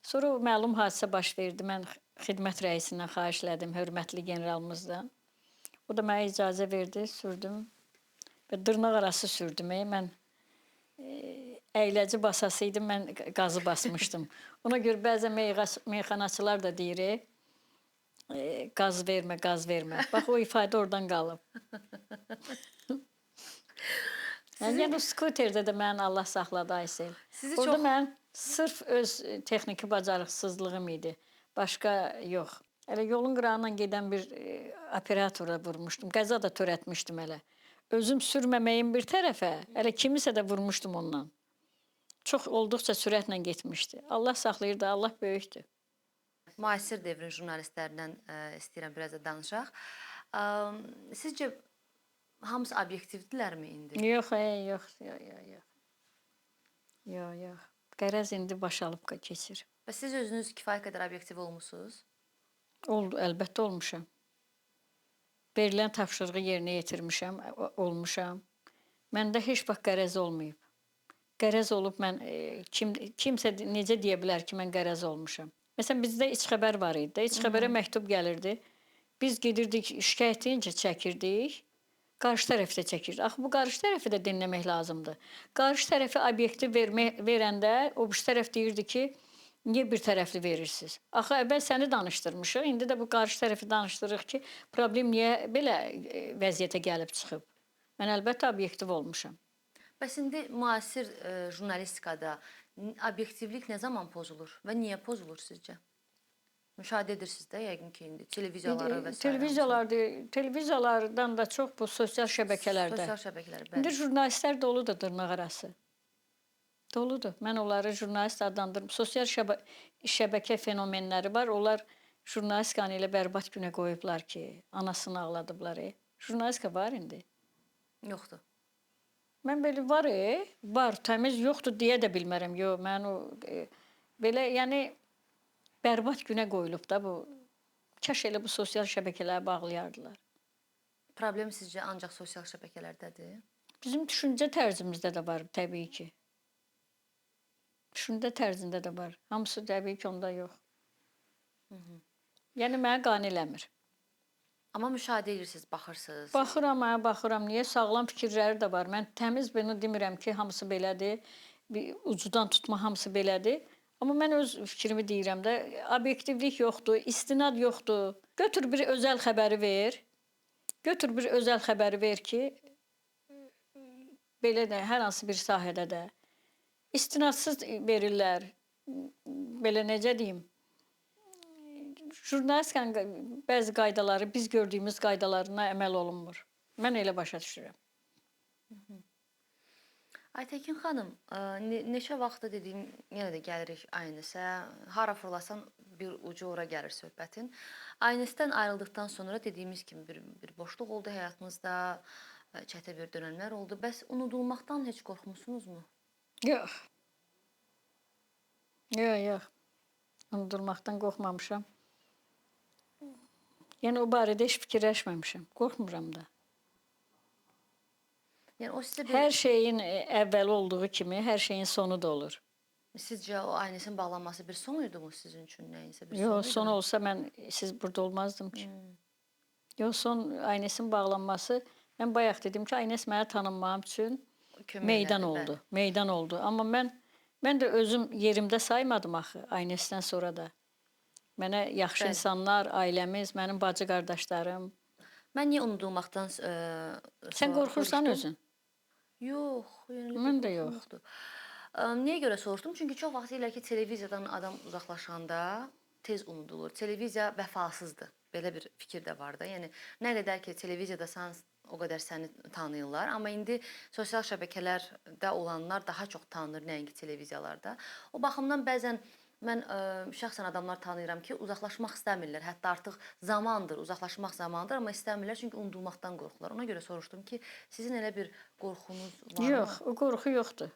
Sonra o məlum hadisə baş verdi. Mən xidmət rəisindən xahiş elədim, hörmətli generalımızdan. O da mənə icazə verdi, sürdüm. Və dırnaq arası sürdüm. Mən əyləci basasıydım, mən qazı basmışdım. Ona görə bəzən meyxanaçılar da deyir, qaz vermə, qaz vermə. Bax, o ifadə oradan qalıb. Yəni, o skuterdə də mən Allah saxladı Aysel. Orada mən sırf öz texniki bacarıqsızlığım idi. Başqa yox. Elə yolun qırağından gedən bir operatora vurmuşdum. Qəza da törətmişdim elə. Özüm sürməməyim bir tərəfə, elə kimisə də vurmuşdum ondan. Çox olduqca sürətlə getmişdi. Allah saxlayırdı, Allah böyükdür. Müasir devrin jurnalistlərindən istəyirəm biraz da danışaq. Sizcə hamısı obyektivdirlərmi indi? Yox, yox, yox, yox, yox. Yox. Qərəz indi baş alıb keçir. Və siz özünüz kifayət qədər obyektiv olmusunuz? Oldu, əlbəttə olmuşam. Verilən tapşırığı yerinə yetirmişəm, olmuşam. Məndə heç vaxt qərəz olmayıb. Qərəz olub mən, kimsə necə deyə bilər ki, mən qərəz olmuşam? Məsələn, bizdə iç xəbər var idi. İç xəbərə məktub gəlirdi. Biz gedirdik, şikayətincə çəkirdik. Qarşı tərəfdə çəkirdi. Axı, bu qarşı tərəfi də dinləmək lazımdır. Qarşı tərəfi obyektiv verəndə o bir tərəf deyirdi ki, niyə bir tərəfli verirsiniz? Axı, əvvəl səni danışdırmışıq, indi də bu qarşı tərəfi danışdırırıq ki, problem niyə belə vəziyyətə gəlib çıxıb? Mən əlbəttə obyektiv olmuşam. Bəs indi müasir jurnalistikada obyektivlik nə zaman pozulur və niyə pozulur sizcə? Müşahidə edirsiniz də yəqin ki, indi televiziyaları və s. Televiziyalardan da çox bu sosial şəbəkələrdə. Sosial şəbəkələr, bəli. İndi jurnalistlər doludur dırnaq arası. Doludur. Mən onları jurnalist adlandırım. Sosial şəbəkə fenomenləri var. Onlar jurnalistikanı elə bərbad günə qoyublar ki, anasını ağladıblar. Jurnalistika var indi. Yoxdur. Mən belə var, var, təmiz yoxdur deyə də bilmərəm. Yox, mən o belə, yəni bərbad günə qoyulub da bu. Kaş elə bu sosial şəbəkələrə bağlayardılar. Problem sizcə ancaq sosial şəbəkələrdədir? Bizim düşüncə tərzimizdə də var təbii ki. Düşüncə tərzində də var. Hamısı təbii ki, onda yox. Yəni mənə qane eləmir. Amma müşahidə edirsiniz, baxırsınız. Baxıram, hə, baxıram. Niyə? Sağlam fikirləri də var. Mən təmiz bunu demirəm ki, hamısı belədir. Bir ucudan tutma hamısı belədir. Amma mən öz fikrimi deyirəm də, obyektivlik yoxdur, istinad yoxdur. Götür bir özəl xəbəri ver. Götür bir özəl xəbəri ver ki, belə də hər hansı bir sahədə də istinadsız verirlər. Belə necə deyim? Jurnalistikanın bəzi qaydaları, biz gördüyümüz qaydalarına əməl olunmur. Mən elə başa düşürəm. Aytəkin xanım, neçə vaxtda dediyim, yenə də gəlirik ANS-ə. Hara fırlasan bir ucu ora gəlir söhbətin. ANS-dən ayrıldıqdan sonra dediyimiz kimi bir boşluq oldu həyatınızda. çətin bir dönəmlər oldu. Bəs unudulmaqdan heç qorxmusunuzmu? Yox. Yox, yox. Unudulmaqdan qorxmamışam. Yəni o barədə heç fikirləşməmişəm. Qorxmuram da. Yəni o sizə bir Hər şeyin əvvəli olduğu kimi, hər şeyin sonu da olur. Sizcə o Aynesin bağlanması bir son idi mu sizin üçün nəyinsə bir son Yox, idi son mi? olsa mən siz burada olmazdım ki. Yox, son Aynesin bağlanması, mən bayaq dedim ki, Aynes mənə tanınmağım üçün Kömək meydan elədi, oldu. bəli. Meydan oldu. Amma mən də özüm yerimdə saymadım axı Aynesdən sonra da. Mənə yaxşı Bəli. insanlar, ailəmiz, mənim bacı qardaşlarım. Mən niyə unudulmaqdan Sən qorxursan soruşdum? özün? Yox, yəni elə bir Mən də qorxum yox. yoxdur. Niyə görə soruşdum? Çünki çox vaxt deyirlər ki, televiziyadan adam uzaqlaşanda tez unudulur. Televiziya vəfasızdır. Belə bir fikir də var da. Yəni nə qədər ki televiziyadasan, o qədər səni tanıyırlar. Amma indi sosial şəbəkələrdə olanlar daha çox tanınır nəinki televiziyalarda. O baxımdan bəzən mən şəxsən adamlar tanıyıram ki, uzaqlaşmaq istəmirlər. Hətta artıq zamandır, uzaqlaşmaq zamanıdır, amma istəmirlər çünki unudulmaqdan qorxurlar. Ona görə soruşdum ki, sizin elə bir qorxunuz varmı? Yox, o qorxu yoxdur.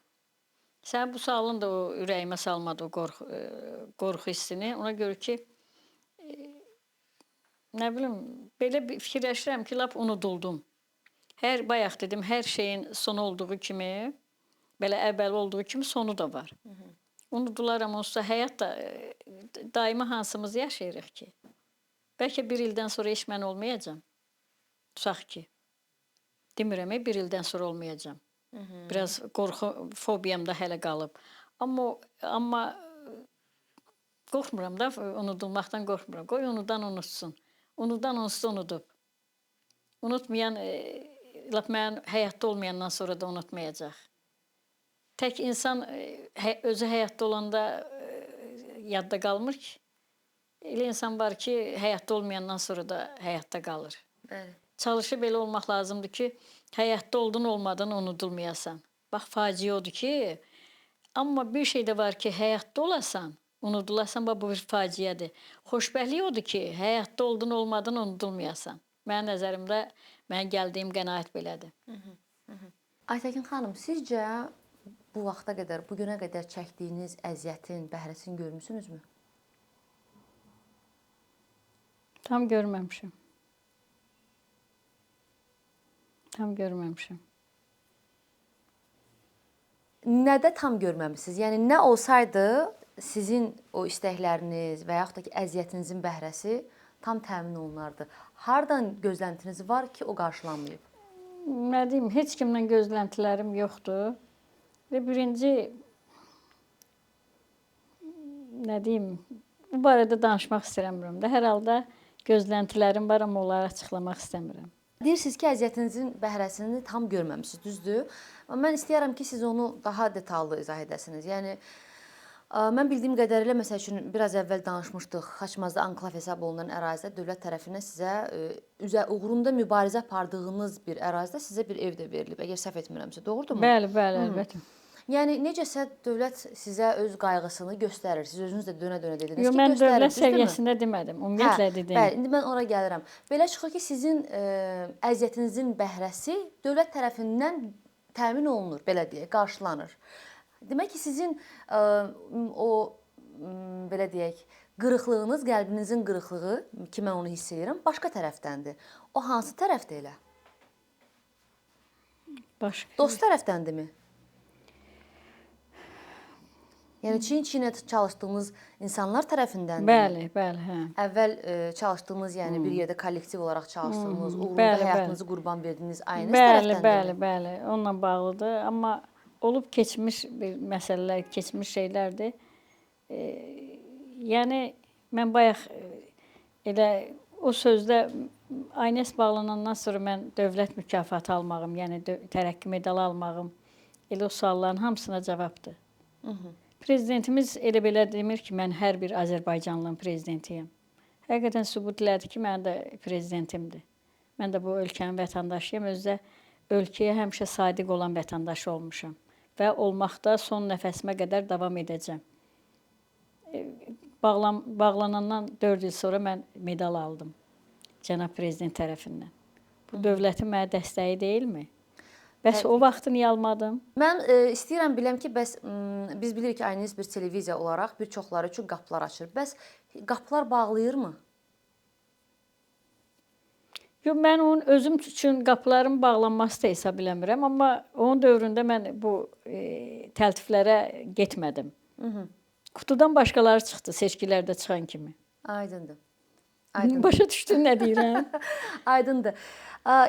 Sən bu sualın da o ürəyimə salmadı o qorxu hissini. Ona görə ki, nə bilim, belə bir fikirləşirəm ki, lap unuduldum. Hər bayaq dedim, hər şeyin sonu olduğu kimi, belə əvvəli olduğu kimi sonu da var. Unudularam onsuz da həyat da daimi hansımız yaşayırıq ki? Bəlkə bir ildən sonra heç mən olmayacam. Tutaq ki, demirəm, bir ildən sonra olmayacam. Biraz qorxu, fobiyam da hələ qalıb. Amma qorxmuram da, unudulmaqdan qorxmuram. Qoy unudan unutsun. Unudan onsuz unudub. Unutmayan, lap mənim həyatda olmayandan sonra da unutmayacaq. Tək insan özü həyatda olanda yadda qalmır ki. Elə insan var ki, həyatda olmayandan sonra da həyatda qalır. Bəli. Çalışıb elə olmaq lazımdır ki, həyatda oldun olmadın unudulmayasan. Bax, faciə odur ki, amma bir şey də var ki, həyatda olasan, unudulasan, bax, bu bir faciədir. Xoşbəxtlik odur ki, həyatda oldun olmadın unudulmayasan. Mənim nəzərimdə, mənim gəldiyim qənaət belədir. Aytəkin xanım, sizcə bu vaxta qədər, bu günə qədər çəkdiyiniz əziyyətin bəhrəsini görmüsünüzmü? Tam görməmişəm. Tam görməmişəm. Nədə tam görməmisiniz? Yəni nə olsaydı sizin o istəkləriniz və yaxud da ki, əziyyətinizin bəhrəsi tam təmin olunardı. Hardan gözləntiniz var ki, o qarşılanmayıb? Nə deyim, heç kimdən gözləntilərim yoxdur. Və birinci, nə deyim, bu barədə danışmaq istəmirəm də. Hər halda gözləntilərim var, amma onları açıqlamaq istəmirəm. Deyirsiniz ki, əziyyətinizin bəhrəsini tam görməmisiniz, düzdür? Amma mən istəyirəm ki, siz onu daha detallı izah edəsiniz. Yəni, mən bildiyim qədərilə, məsəl üçün, biraz əvvəl danışmışdıq, Xaçmazda anklav hesab olunan ərazidə dövlət tərəfindən sizə uğrunda mübarizə apardığınız bir ərazidə sizə bir ev də verilib, əgər səhv etmirəmsə, doğrudurmu? Bəli, bəli, əlbəttə. Yəni, necəsə dövlət sizə öz qayğısını göstərir. Siz özünüz də dönə-dönə dediniz Yox, ki, mən göstərir, dövlət düzdürmü? səviyyəsində demədim, ümumiyyətlə dedim. Bəli, indi mən ora gəlirəm. Belə çıxır ki, sizin əziyyətinizin bəhrəsi dövlət tərəfindən təmin olunur, belə deyək, qarşılanır. Demək ki, sizin o, belə deyək, qırıqlığınız, qəlbinizin qırıqlığı, ki mən onu hiss edirəm, başqa tərəfdəndir. O hansı tərəfdir elə? Başqa. Dost tərəfdəndirmi? Yəni çiyin-çiyinə çalışdığınız insanlar tərəfindəndirmi? Bəli, bəli, hə. Əvvəl çalışdığınız, yəni bir yerdə kollektiv olaraq çalışdığınız, uğrunda həyatınızı qurban verdiyiniz aynız Bəli, tərəfdəndirmi? bəli, bəli. Onunla bağlıdır. Amma olub keçmiş bir məsələlər, keçmiş şeylərdir. Yəni mən bayaq elə o sözdə Aynes bağlanandan sonra mən dövlət mükafatı almağım, yəni tərəqqi medalı almağım, elə o sualların hamısına cavabdır. Prezidentimiz elə belə demir ki, mən hər bir Azərbaycanlının prezidentiyəm. Həqiqətən sübut elədi ki, mənim də prezidentimdir. Mən də bu ölkənin vətəndaşıyam, özü də ölkəyə həmişə sadiq olan vətəndaşı olmuşam və olmaqda son nəfəsimə qədər davam edəcəm. Bağlanandan 4 il sonra mən medal aldım Cənab Prezident tərəfindən. Bu dövlətin mənə dəstəyi deyilmi? Bəs o vaxtı niyə almadım? Mən istəyirəm biləm ki, bəs biz bilirik ki, Aynes bir televiziya olaraq bir çoxları üçün qapılar açır. Bəs qapılar bağlayırmı? Yox, mən onun özüm üçün qapıların bağlanması da hesab eləmirəm, amma onun dövründə mən bu təltiflərə getmədim. Qutudan başqaları çıxdı seçkilərdə çıxan kimi. Aydındır. Aydındır. Başa düşdün nə deyirəm? Aydındır.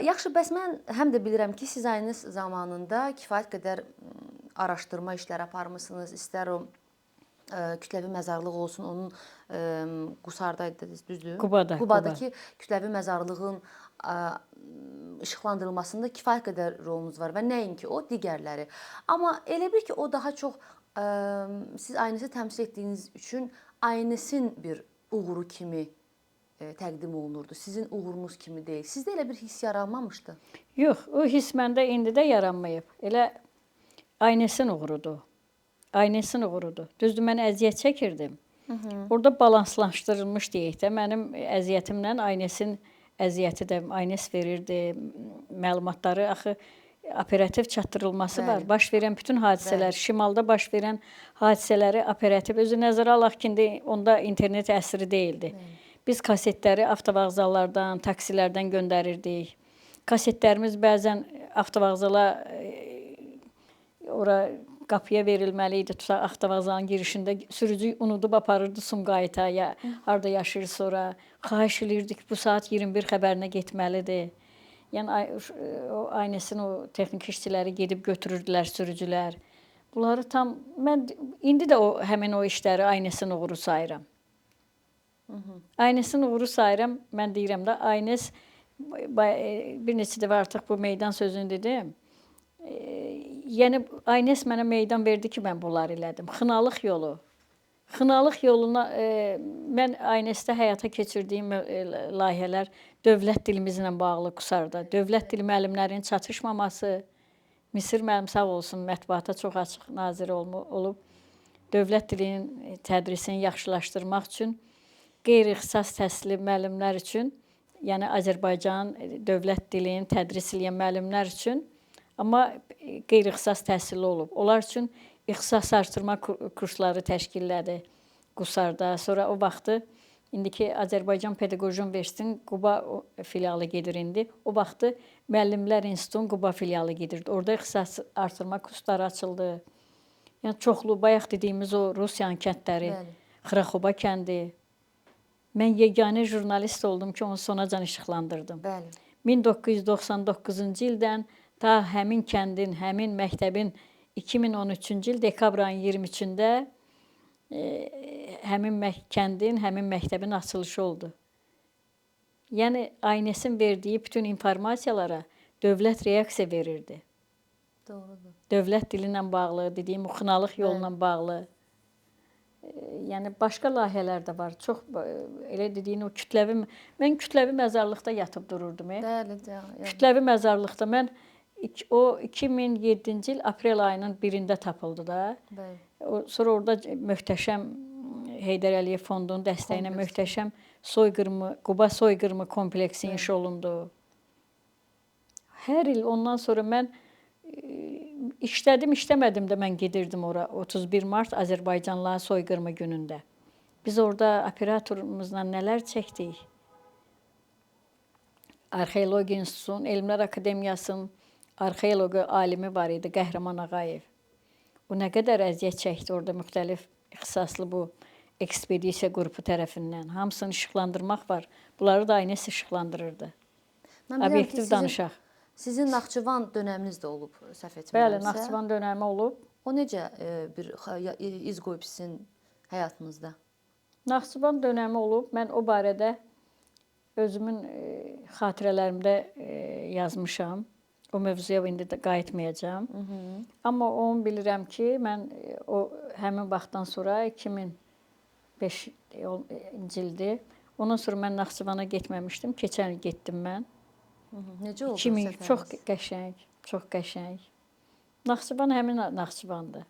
Yaxşı, bəs mən həm də bilirəm ki, siz Aynes zamanında kifayət qədər araşdırma işləri aparmısınız. İstər o kütləvi məzarlıq olsun, onun Qusarda idi dediniz, düzdür? Qubada. Qubadakı kütləvi məzarlığın işıqlandırılmasında kifayət qədər rolunuz var və nəinki o, digərləri. Amma elə bil ki, o daha çox siz Aynesi təmsil etdiyiniz üçün Aynesin bir uğuru kimi təqdim olunurdu. Sizin uğurunuz kimi deyil. Sizdə elə bir hiss yaranmamışdı? Yox, o hiss məndə indi də yaranmayıb. Elə Aynesin uğurudur. Aynesin uğurudur. Düzdür, mən əziyyət çəkirdim. Orada balanslaşdırılmış deyək də, mənim əziyyətimlə Aynesin əziyyəti də, Aynes verirdi məlumatları. Axı operativ çatdırılması var. Baş verən bütün hadisələr, bəli, şimalda baş verən hadisələri operativ. Özü nəzərə alaq ki, indi onda internet əsri deyildi. Bəli. Biz kasetləri avtovağzallardan, taksilərdən göndərirdik. Kasetlərimiz bəzən avtovağzala ora qapıya verilməli idi. Tutaq avtovağzalın girişində sürücü unudub aparırdı Sumqayıta ya harda yaşayır sonra. Xahiş eləyirdik, bu saat 21 xəbərinə getməlidir. Yəni o Aynesin o texniki işçiləri gedib götürürdülər sürücülər. Bunları tam mən indi də o həmin o işləri Aynesin uğuru sayıram. Aynesin uğuru sayıram. Mən deyirəm də Aynes bir neçə dəfə artıq bu meydan sözünü dedim. Yəni Aynes mənə meydan verdi ki, mən bunları elədim. Xınalıq yolu. Xınalıq yoluna mən Aynesdə həyata keçirdiyim layihələr dövlət dilimizlə bağlı Qusarda. Dövlət dili müəllimlərinin çatışmaması. Misir müəllim sağ olsun, mətbuata çox açıq nazir olub. Dövlət dilinin tədrisini yaxşılaşdırmaq üçün qeyri-ixtisas təhsilli müəllimlər üçün, yəni Azərbaycan dövlət dilini tədris edən müəllimlər üçün, amma qeyri-ixtisas təhsilli olub. Onlar üçün ixtisas artırma kursları təşkil elədi Qusarda. Sonra o vaxtı indiki Azərbaycan Pedaqoji Universitetinin Quba filialı gedir indi. O vaxtı Müəllimlər İnstitutunun Quba filialı gedirdi. Orada ixtisas artırma kursları açıldı. Yəni çoxlu, bayaq dediyimiz o Rusiyanın kəndləri, Xıraxoba kəndi. Mən yeganə jurnalist oldum ki, onu sonacan işıqlandırdım. Bəli. 1999-cu ildən ta həmin kəndin, həmin məktəbin 2013-cü il dekabr ayının 23-də həmin kəndin, həmin məktəbin açılışı oldu. Yəni Aynesin verdiyi bütün informasiyalara dövlət reaksiya verirdi. Doğrudur. Dövlət dili ilə bağlı, dediyim o Xınalıq yoluna bağlı. Yəni başqa layihələr də var. Çox elə dediyin o kütləvi, mən kütləvi məzarlıqda yatıb dururdum. Bəli, bəli. Kütləvi məzarlıqda mən o 2007-ci il aprel ayının 1-də tapıldı da. Bəli. Sonra orada möhtəşəm Heydər Əliyev fondunun dəstəyi ilə möhtəşəm soyqırımı, Quba soyqırımı kompleksi inşa olundu. Hər il ondan sonra mən işlədim, işləmədim də mən gedirdim ora 31 mart Azərbaycanlıların soyqırımı günündə. Biz orada operatorumuzla nələr çəkdik? Arxeologiya İnstitutunun, Elmlər Akademiyasının arxeoloqu alimi var idi, Qəhrəman Ağayev. O nə qədər əziyyət çəkdi orada müxtəlif ixtisaslı bu ekspedisiya qrupu tərəfindən. Hamısını işıqlandırmaq var. Bunları da Aynes işıqlandırırdı. Obyektiv danışaq. Sizin Naxçıvan dönəminiz də olub, səhv etmirəmsə. Bəli, Naxçıvan dönəmi olub. O necə bir iz qoyub sizin həyatınızda? Naxçıvan dönəmi olub. Mən o barədə özümün xatirələrimdə yazmışam. O mövzuya indi də qayıtmayacağam. Amma onu bilirəm ki, mən o həmin vaxtdan sonra 2005-ci ildir. Ondan sonra mən Naxçıvana getməmişdim. Keçən il getdim mən. Necə oldu səfəriniz? Çox qəşəng, çox qəşəng. Naxçıvan həmin Naxçıvandır.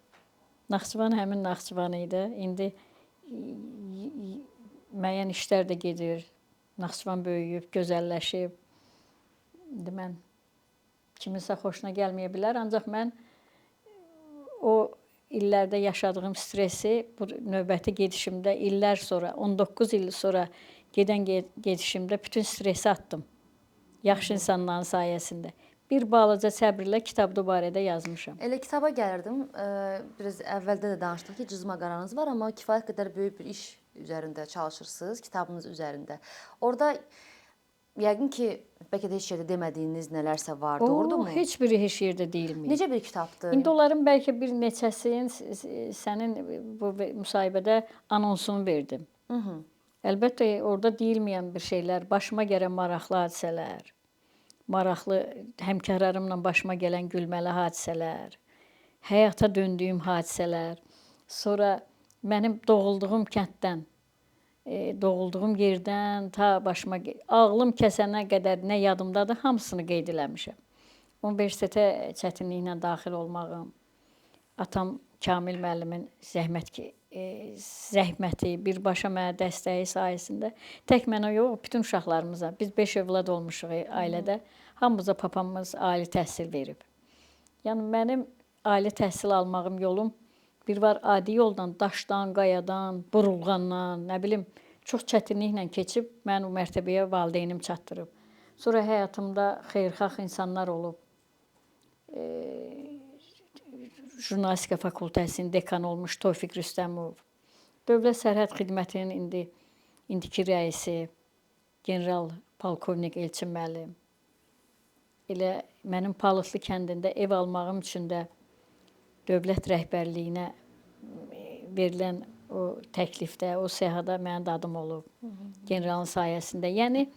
Naxçıvan həmin Naxçıvan idi. İndi müəyyən işlər də gedir. Naxçıvan böyüyüb, gözəlləşib. İndi mən kiminsə xoşuna gəlməyə bilər, ancaq mən o illərdə yaşadığım stresi bu növbəti gedişimdə illər sonra, 19 il sonra gedən gedişimdə bütün stresi atdım. Yaxşı insanların sayəsində. Bir balaca səbirlə kitabda bu barədə yazmışam. Elə kitaba gəlirdim. Biraz əvvəldə də danışdıq ki, cızma qaranız var, amma kifayət qədər böyük bir iş üzərində çalışırsınız, kitabınız üzərində. Orada yəqin ki, bəlkə də heç yerdə demədiyiniz nələrsə var, doğrudurmu? Heç biri heç yerdə deyilməyib. Necə bir kitabdır? İndi onların bəlkə bir neçəsinin sənin bu müsahibədə anonsunu verdim. Əlbəttə, orada deyilməyən bir şeylər, başıma gələn maraqlı hadisələr, maraqlı həmkarlarımla başıma gələn gülməli hadisələr, həyata döndüyüm hadisələr, sonra mənim doğulduğum kənddən, doğulduğum yerdən ta başıma ağlım kəsənə qədər nə yadımdadır, hamısını qeyd eləmişəm. Universitetə çətinliklə daxil olmağım, atam Kamil müəllimin zəhməti, birbaşa mənə dəstəyi sayəsində tək mənə yox, bütün uşaqlarımıza, biz 5 övlad olmuşuq ailədə, hamımıza papamız ali təhsil verib. Yəni mənim ali təhsil almağım yolum bir var adi yoldan, daşdan, qayadan, burulğandan, nə bilim, çox çətinliklə keçib mən o mərtəbəyə valideynim çatdırıb. Sonra həyatımda xeyirxah insanlar olub. Jurnalistika fakültəsinin dekanı olmuş Tofiq Rüstəmov, Dövlət Sərhəd Xidmətinin indiki rəisi general polkovnik Elçin müəllim. Elə mənim Palıtlı kəndində ev almağım üçün də dövlət rəhbərliyinə verilən o təklifdə, o siyahıda mənim də adım olub. Generalın sayəsində. Yəni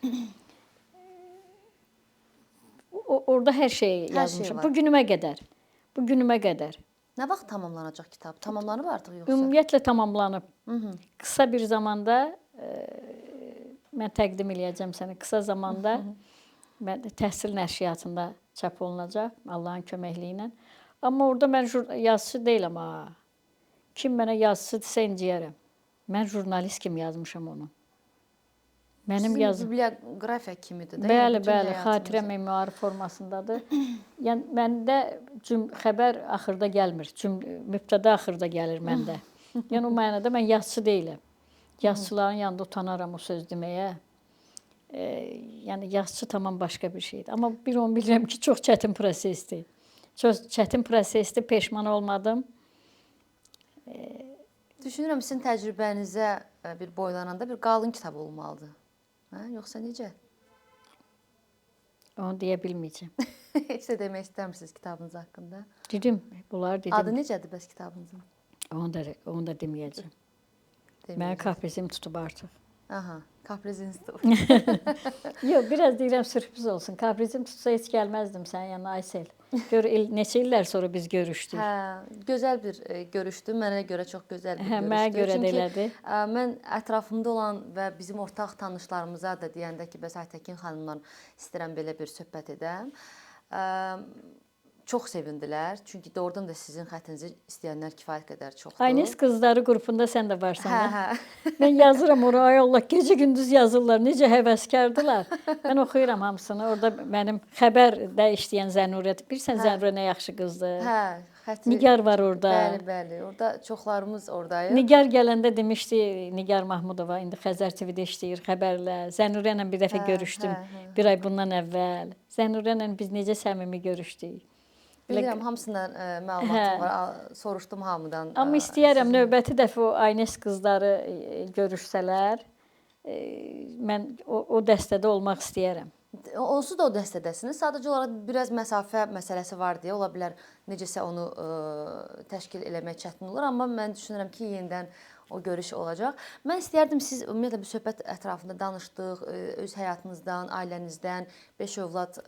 orada hər şeyi yazmışam. Bu günümə qədər. Bu günümə qədər. Nə vaxt tamamlanacaq kitab? Tamamlanıb artıq yoxsa? Ümumiyyətlə tamamlanıb. Qısa bir zamanda mən təqdim eləyəcəm sənə. Qısa zamanda mən təhsil nəşriyyatında çap olunacaq Allahın köməkliyi ilə. Amma orada mən yazıçı deyiləm ha. Kim mənə yazıçı desə inciyərəm. Mən jurnalist kimi yazmışam onu. Mənim yazım bibliografiya kimidir də. Bəli, bəli, xatirə memuarı formasındadır. Yəni məndə xəbər axırda gəlmir. Mübtəda axırda gəlir məndə. Yəni o mənada mən yazıçı deyiləm. Yazıçıların yanında utanaram o söz deməyə. Yəni yazıçı tamam başqa bir şeydir. Amma bir onu bilirəm ki, çox çətin prosesdir. Çox çətin prosesdir, peşman olmadım. Düşünürəm sizin təcrübənizə bir boylananda bir qalın kitab olmalıdır. Hə, yoxsa necə? Onu deyə bilməyəcəm. Heç də demək istəmirsiniz kitabınız haqqında. Dedim, bunları dedim. Adı necədir bəs kitabınızın? Onu da deməyəcəm. Mənim kaprizim tutub artıq. Aha, kapriziniz tutub. Yox, biraz deyirəm sürpriz olsun. Kaprizim tutsa heç gəlməzdim sənin yanına Aysel. Gör, neçə illər sonra biz görüşdük. Hə, gözəl bir görüşdü. Mənə görə çox gözəl bir görüşdü. Mənə görə də elədi. Mən ətrafımda olan və bizim ortaq tanışlarımıza da deyəndə ki, bəs Aytəkin xanımla istəyirəm belə bir söhbət edəm. Çox sevindilər. Çünki doğrudan da sizin xətinizi istəyənlər kifayət qədər çoxdur. Aynes qızları qrupunda sən də varsan. Hə, hə. Mən yazıram ora, ay Allah, gecə gündüz yazırlar. Necə həvəskardılar. Mən oxuyuram hamısını. Orada mənim xəbərdə işləyən Zənurə. Bilirsən Zənurə nə yaxşı qızdır. Hə, xətti. Nigar var orada. Bəli, bəli. Orada çoxlarımız oradayıq. Nigar gələndə demişdi, Nigar Mahmudova indi Xəzər TV-də işləyir xəbərlə. Zənurə ilə bir dəfə görüşdüm. Bir ay bundan əvvəl. Zənurə ilə biz necə səmimi görüşdük. Bilirəm, hamısından məlumatım var. Soruşdum hamıdan. Amma istəyərəm növbəti dəfə o Aynes qızları görüşsələr, mən o dəstədə olmaq istəyərəm. Onsuz da o dəstədəsiniz. Sadəcə olaraq biraz məsafə məsələsi var deyə ola bilər necəsə onu təşkil eləmək çətin olur. Amma mən düşünürəm ki, yenidən o görüş olacaq. Mən istəyərdim siz ümumiyyətlə bu söhbət ətrafında danışdıq, öz həyatınızdan, ailənizdən, 5 övlad,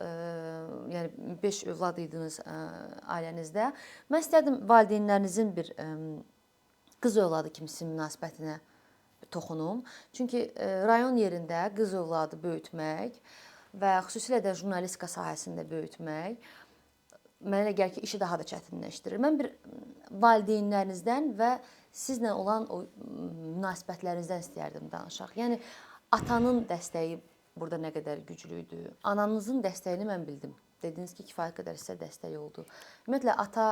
yəni 5 övlad idiniz ailənizdə. Mən istərdim valideynlərinizin bir qız övladı kimi sizin münasibətinə toxunum. Çünki rayon yerində qız övladı böyütmək və xüsusilə də jurnalistika sahəsində böyütmək mənə elə gəlir ki, işi daha da çətinləşdirir. Mən bir valideynlərinizdən və sizlə olan o münasibətlərinizdən istəyərdim danışaq. Yəni atanın dəstəyi burada nə qədər güclü idi? Ananızın dəstəyini mən bildim. Dediniz ki, kifayət qədər sizə dəstək oldu. Ümumiyyətlə ata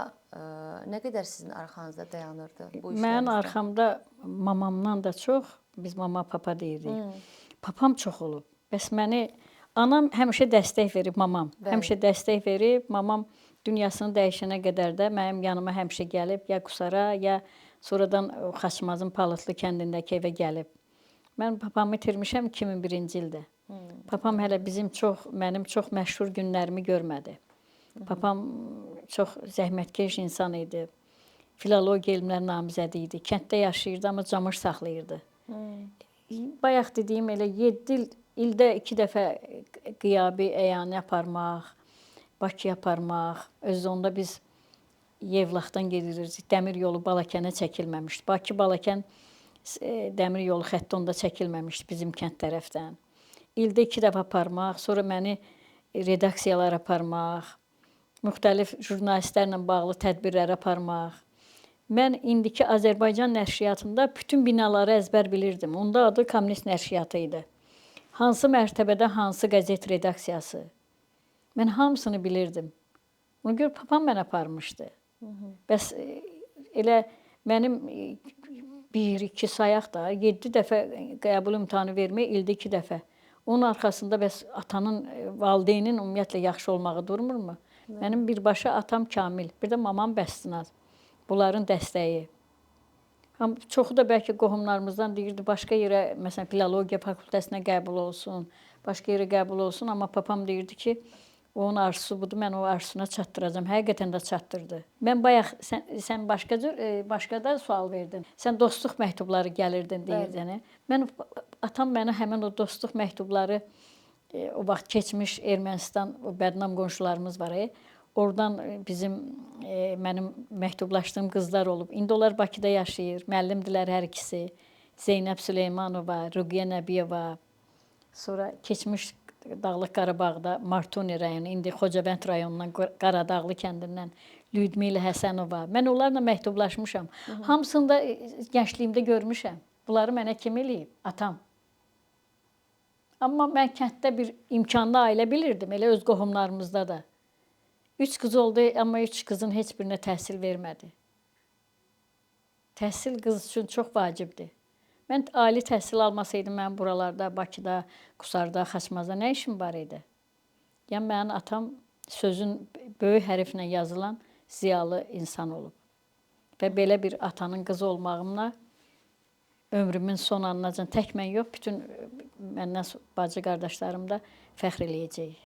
nə qədər sizin arxanızda dayanırdı bu işlərinizdə? Mənim arxamda mamamdan da çox, biz mama papa deyirdik. Papam çox olub. Bəs məni anam həmişə dəstək verib, mamam. Bəli. Həmişə dəstək verib, mamam dünyasını dəyişənə qədər də mənim yanıma həmişə gəlib, ya Qusara, ya sonradan o Xaçmazın Palıtlı kəndindəki evə gəlib. Mən papamı itirmişəm 2001-ci ildə. Papam hələ bizim çox, mənim çox məşhur günlərimi görmədi. Papam çox zəhmətkeş insan idi. Filologiya elmlər namizədi idi. Kənddə yaşayırdı, amma camış saxlayırdı. Bayaq dediyim elə 7 il, ildə 2 dəfə qiyabi əyanə aparmaq, Bakıya aparmaq. Özü onda biz Yevlaxdan gedirdik. Dəmir yolu Balakənə çəkilməmişdi. Bakı-Balakən dəmir yolu xətti onda çəkilməmişdi bizim kənd tərəfdən. İldə 2 dəfə aparmaq, sonra məni redaksiyalara aparmaq, müxtəlif jurnalistlərlə bağlı tədbirlərə aparmaq. Mən indiki Azərbaycan nəşriyyatında bütün binaları əzbər bilirdim. Onda adı Kommunist nəşriyyatı idi. Hansı mərtəbədə hansı qəzet redaksiyası. Mən hamısını bilirdim. Ona görə papam məni aparmışdı. Bəs elə mənim 1, 2 sayaq da 7 dəfə qəbul imtahanı vermək ildə 2 dəfə. Onun arxasında bəs atanın, valideynin ümumiyyətlə yaxşı olmağı durmurmu? Mənim birbaşa atam Kamil, bir də mamam Bəstinaz. Bunların dəstəyi. Çoxu da bəlkə qohumlarımızdan deyirdi, başqa yerə, məsələn, filologiya fakültəsinə qəbul olsun, başqa yerə qəbul olsun, amma papam deyirdi ki, onun arzusu budur, mən o arzusuna çatdıracağam. Həqiqətən də çatdırdı. Mən bayaq sən başqa cür başqa da sual verdin. Sən dostluq məktubları gəlirdin deyirdin. Mən atam mənə həmin o dostluq məktubları o vaxt keçmiş Ermənistan, o bədnam qonşularımız var. Oradan bizim mənim məktublaşdığım qızlar olub. İndi onlar Bakıda yaşayır. Müəllimdilər hər ikisi. Zeynəb Süleymanova, Ruqiyyə Nəbiyeva. Sonra keçmiş Dağlıq Qarabağda Martuni rayonu, indi Xocavənd rayonundan Qaradağlı kəndindən Lyudmila Həsənova. Mən onlarla məktublaşmışam. Hamısını da gəncliyimdə görmüşəm. Bunları mənə kim eləyib? Atam. Amma mən kənddə bir imkanlı ailə bilirdim, elə öz qohumlarımızda da. 3 qız oldu, amma 3 qızın heç birinə təhsil vermədi. Təhsil qız üçün çox vacibdir. Mən ali təhsil almasaydım, mənim buralarda, Bakıda, Qusarda, Xaçmazda nə işim var idi? Yəni mənim atam sözün böyük hərflə yazılan ziyalı insan olub. Və belə bir atanın qızı olmağımla ömrümün son anınacan tək mən yox, bütün məndən bacı qardaşlarım da fəxr eləyəcək.